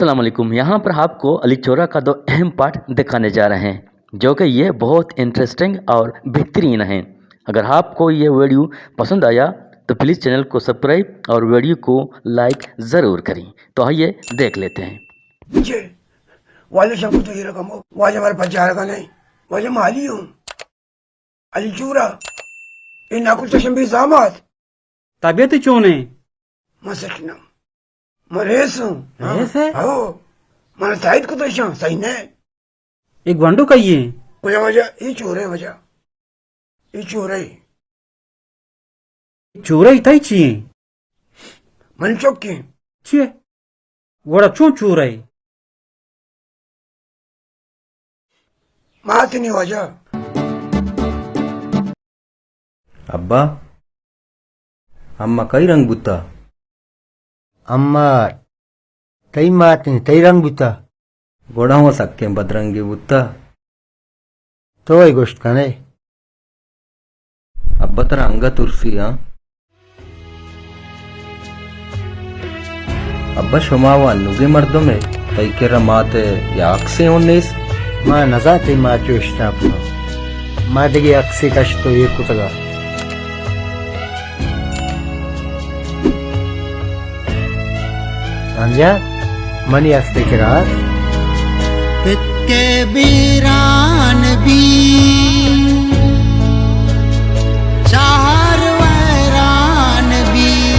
السلام علیکم، یہاں پر آپ کو علی چورہ کا دو اہم پارٹ دکھانے جا رہے ہیں، جو کہ یہ بہت انٹرسٹنگ اور بہترین ہیں۔ اگر آپ کو یہ ویڈیو پسند آیا تو پلیز چینل کو سبسکرائب اور ویڈیو کو لائک ضرور کریں۔ تو آئیے دیکھ لیتے ہیں۔ جی، والد شاہ کو تو یہ رقم ہو، واجہ ہمارے پاس جا رہا نہیں، واجہ مالی ہوں۔ علی چورہ، اے ناکو چشم بی زامات۔ طبیعت چون ہے؟ من سکنم۔ من ریس ہوں۔ ریس ہے؟ ہاں۔ من تائید کو تو شان، صحیح نہیں۔ اے گونڈو کئی ہے؟ واجہ، واجہ، اے چورہ ہے واجہ۔ اے چورہ ہے۔ چورہ تئی چی ہے؟ من چکیں۔ چی ہے؟ گڑا چون چورہ ہے؟ مات نی واجہ۔ ابا، اما کئی رنگ بوتا؟ اما تئی مات نی، تئی رنگ بوتا۔ گڑا ہوں سکیں بدرنگی بوتا۔ تو اے گوشت کنے۔ ابا ترا انگت ترسی ہاں۔ ابا شما و انوگیں مردم ئے، تئی کرا مات ءِ یا عکسے ہوں نیست؟ ما نزاں تئی مات چو اشتاپ کنت۔ ما دگہ عکسے کشت و ایر کتگ ات۔ سانجا، منی است ءِ کرا است۔ پت کہ بیران بی، شہر ویران بی،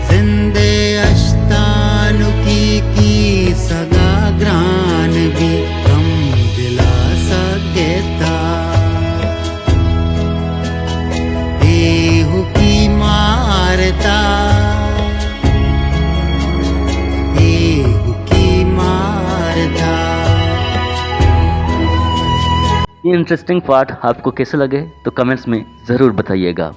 زند ءِ ہشتانکی کی سگا گران بی، غم دلا سگتا۔ ایہو کی مارتا، ایہو کی مارتا۔ یہ انٹرسٹنگ پارٹ آپ کو کیسے لگے تو کمنٹس میں ضرور بتائیے گا۔